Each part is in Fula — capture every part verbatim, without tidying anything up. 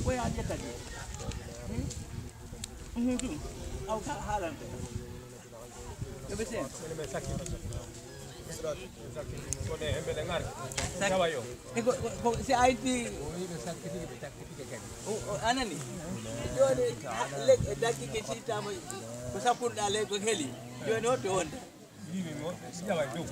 Ko yaa ƴettati. Ɗum aw ka haalante. Yo ɓe seen. Ko ne hembe le ngar. Tawa yo. E ko, ko, ko si a itti. O wi ɓe sakkiti, ɓe sakkiti kadi. O, o, a nani? Jooni, le, e dakki ke sittama ko sappuɗa le ko heli. Jooni o to wonde. Wiimi mo, yawa e dow.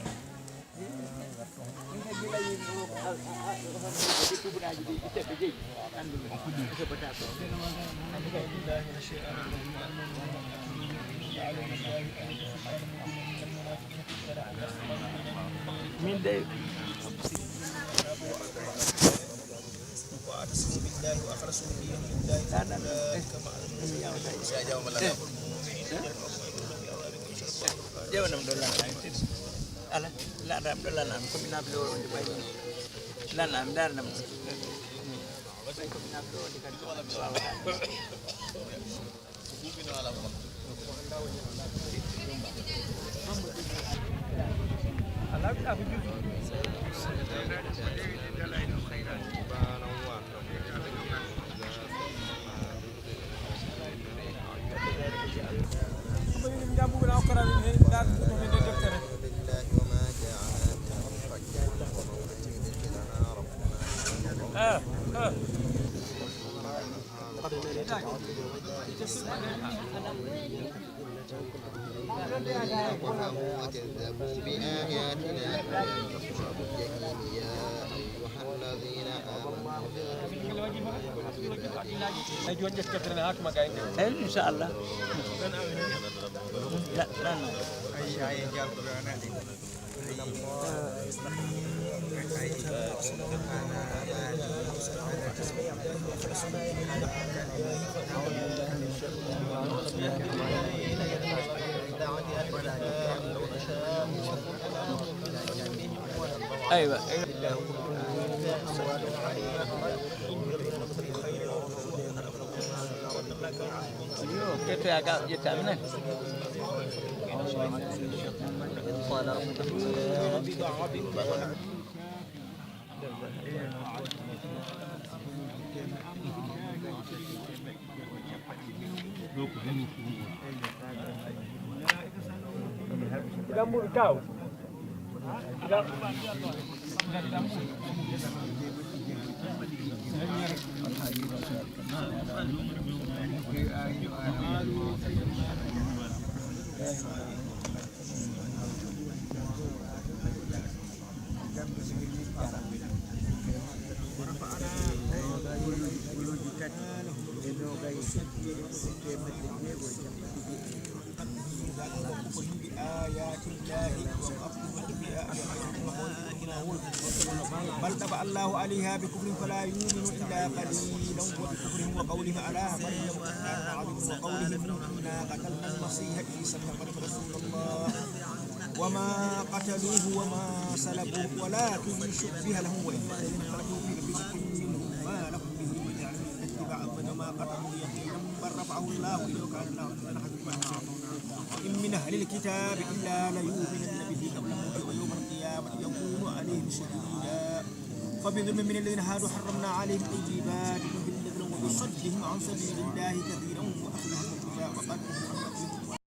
Min de. وأعتصموا بالله وأخلصوا دينه لله فأولئك مع المؤمنين. Ƴeewanam ɗo lan. Ala, lanam ɗo lanam. Ko mi naɓi ɗo on de ɓay. Lanam, lanam. Ɓay ko mi naɓi ɗo on de kadi. وكذبوا بآياتنا فهم أصحاب الجحيم. يا أيها الذين آمنوا لا تتخذوا آيات الله هزوا. Eyi, inchallah. La, la, no. Aywa. Yo, kettoya ga, ƴetta mi nani. Gambuɗo taw. بآيات الله وكفرهم بآيات الله. بل طبع الله عليها بكفرهم فلا يؤمنون إلا قليلا وبكفرهم وقولهم على مريم بهتانا عظيما وقولهم إنا قتلنا المسيح عيسى ابن مريم رسول الله وما قتلوه وما صلبوه ولكن شبه لهم وإن الذين اختلفوا فيه لفي شك منه ما لهم به من علم إلا اتباع الظن وما قتلوه يقينا بل رفعه الله إليه وكان الله عزيزا حكيما. وإن من أهل الكتاب إلا ليؤمنن به قبل موته ويوم القيامة يكون عليهم شهيدا. فبظلم من الذين هادوا حرمنا عليهم طيبات أحلت لهم وبصدهم عن سبيل الله كثيرا وأخذهم الربا وقد نهوا عنه